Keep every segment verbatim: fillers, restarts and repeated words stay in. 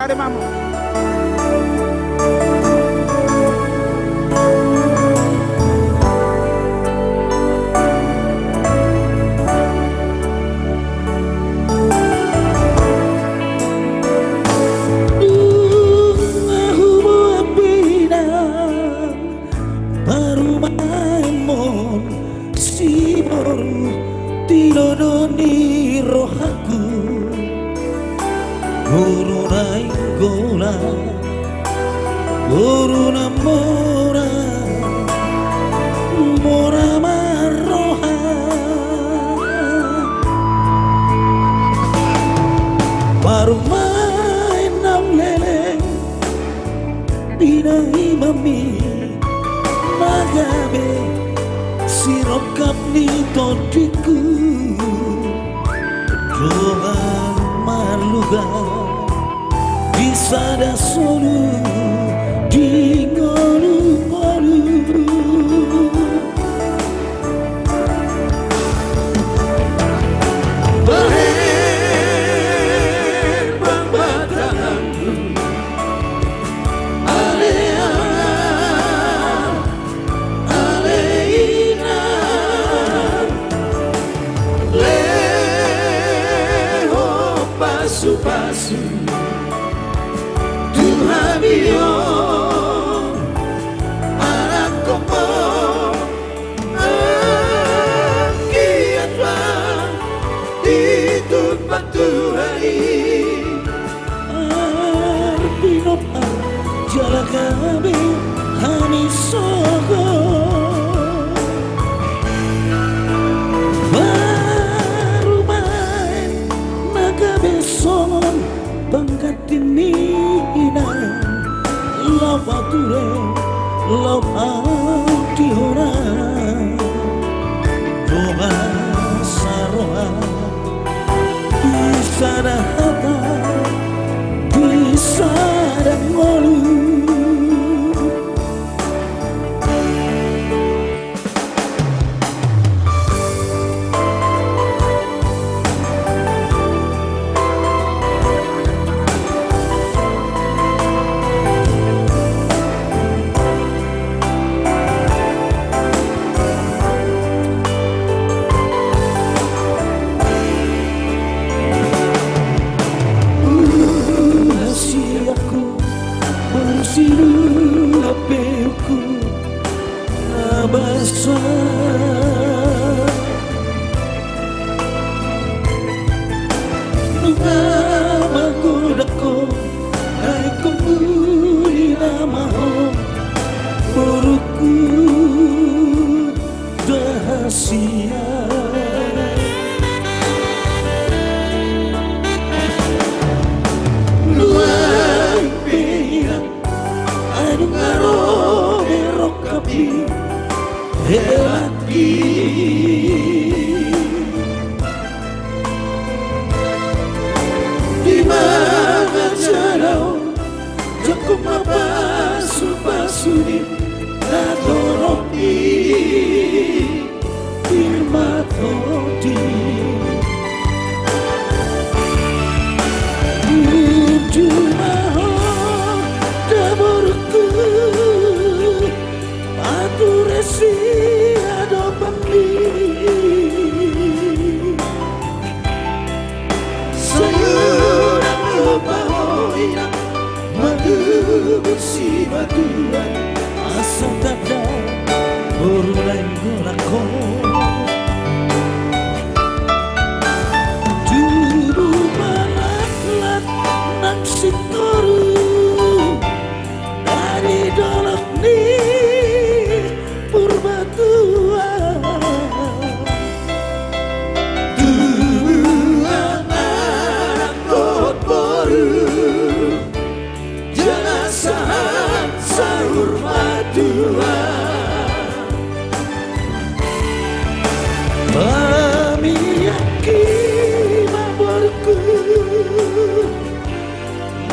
Are mamu. Dung na huboan be inang parumaenmon, siboru, tinodo ni rohangku. Boru Nainggolan, boru na mora, mora marroha. Parumaen naung leleng, pinaimami na gabe sirongkap ni tondingku. Dongan marluga di sada solu, di ngolungolu. Bahen bang batanganku, ale inang, ale inang, lehon pasupasu tu hami on, anakhonmu. Anggiat ma ditumpak Tuhan i. Arpinop ar jala gabe hami sogot. Parumaen na gabe songon pangganti ni inang, laho pature, laho aut di hona. Dongan saroha, di sada hata, di sada ngolu. Ula siaku, boru silua peuku, na basa. Nunga magodang ho, naeng ho uli nama ho, boruku Dahasian. Nuaeng pe inang, ai nunga ro be rongkap ni helangki. Di mangajal au, jangkon ma pasupasu ni na torop i. Pir ma tondi. Unjur ma ho da boruku, pature siadopanmi. Sai unang lupa ho inang, mangubur sibatuan, asa tanda boru Nainggolan ho. Tubu ma laklak nang singkoru, na di dolok ni Purbatua. Tubuan anak dohot boru, jala sahat saur matua. Pamiakki ma boruku,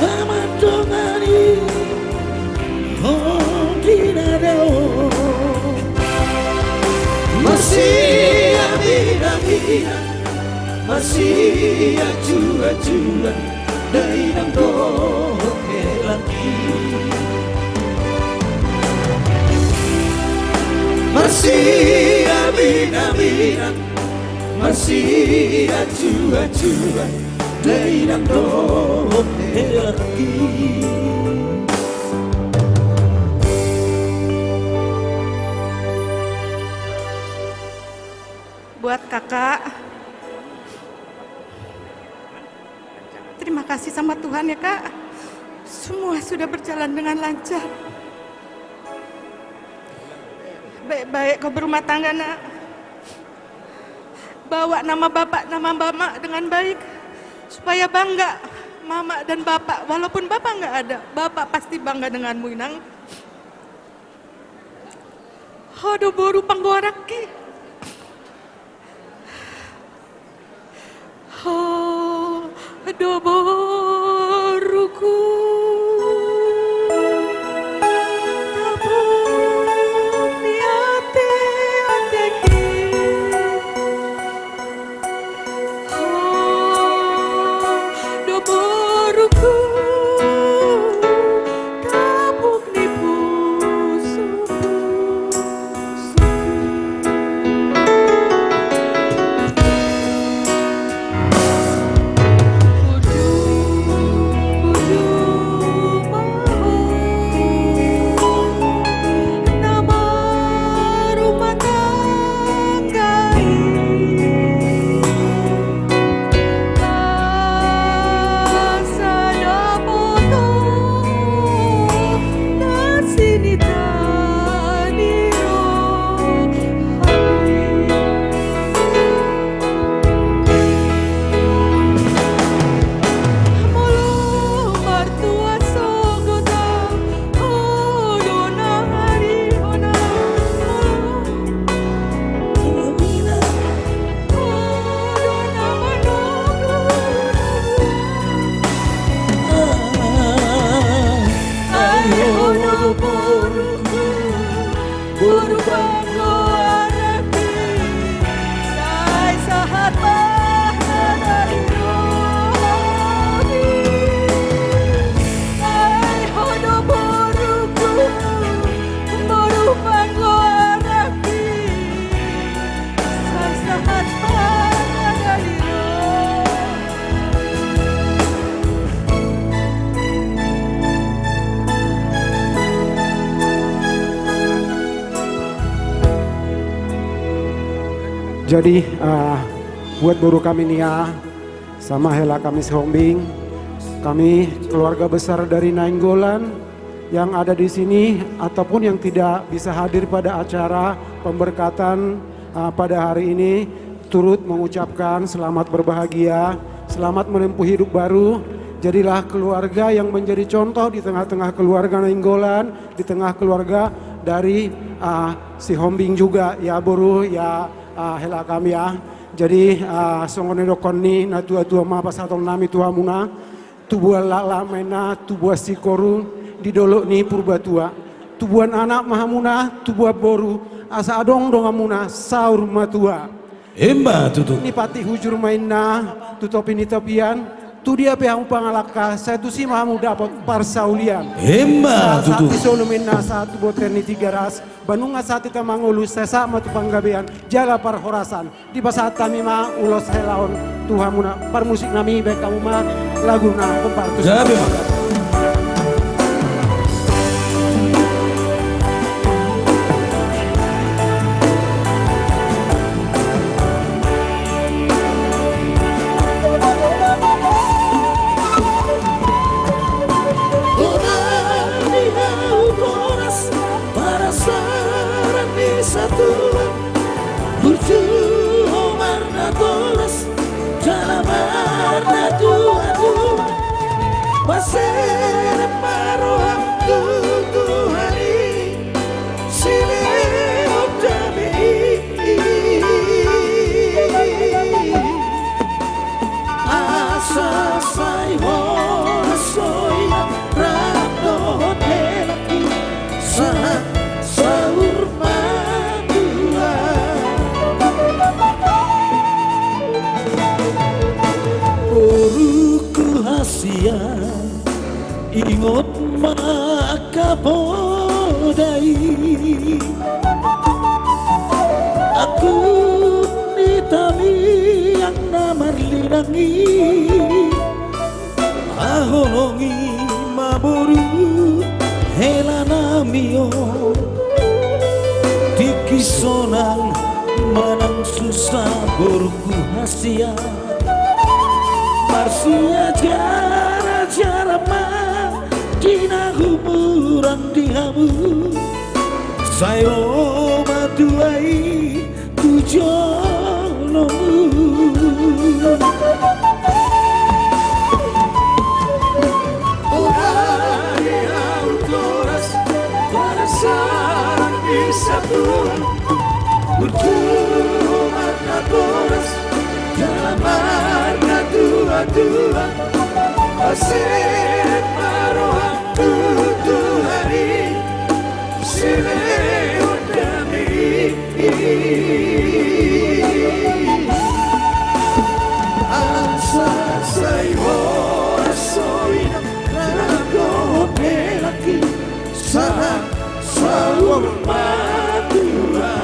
na mandongani ho di na dao. Marsiaminaminan, marsiajuajuan, Dainang dohot helangki. Marsiaminaminan, marsiacuacuan, dainang dohot helangki. Buat kakak, terima kasih sama Tuhan ya, Kak. Semua sudah berjalan dengan lancar. Baik-baik kau berumah tangga, Nak. Bawa nama bapak, nama mamak dengan baik, supaya bangga mamak dan bapak. Walaupun bapak nggak ada, bapak pasti bangga denganmu, Inang. Ho do boru panggoaranki. Ho do boruku. Tapuk ni ateateki. Ho do boruku, tapuk ni pusuku. Boru panggoaranki, sai sahat ma na di rohami. Ai ho do boruku, boru panggoaranki, sai sahat ma na di rohami. Jadi, eh, buat boru kami Nia, sama hela kami Sihombing, kami keluarga besar dari Nainggolan yang ada di sini ataupun yang tidak bisa hadir pada acara pemberkatan, eh, pada hari ini, turut mengucapkan selamat berbahagia, selamat menempuh hidup baru. Jadilah keluarga yang menjadi contoh di tengah-tengah keluarga Nainggolan, di tengah keluarga dari, ah, Sihombing juga, ya boru, ya, ah, hela kami ya. Jadi, ah, songon na nidokkon ni na tua-tua ma pasahatonnami tu hamuna. Tubuan laklak ma inna, tubuan singkoru di dolok ni Purbatua. Tubuan anak ma hamuna, tubuan boru, asa adong donganmuna saur matua. Emma tutu. Nipatik hujur ma inna tu topi ni tapian, tu dia pe hamu pangalangka, sai tusi ma hamu dapot parsaulian. Emma tutu. Sahat-sahat ni solu ma inna sahat tu bontean ni Tigaras, ba nunga sahat hita mangolu, sai sahat ma tu panggabean jala parhorasan. Dipasahat hami ma ulos hela on tu hamuna, parmusiknami, baen hamu ma laguna, kompak tu. Gabe ma. Horas ni hau horas, parasaran ni satua. Burju ho marnatoras, jala marnatuatua. Pase Ingot ma angka poda i, angkup ni tangiang na marlinang i. Haholongi ma boru hela nami on. Tingki sonang manang susa borungku hasian. Marsiajar-ajar ma di na humurang di hamu. Sai ro ma tua i tu jolomu. Ora di ahu toras, ora sarang di satuan. Burju ma na toras, jala marga tua-tua. Paseat ma roham tu Tuhan i. Silehon dame i. Asa sai horas so inang, na dohot helangki, sahat saur matua.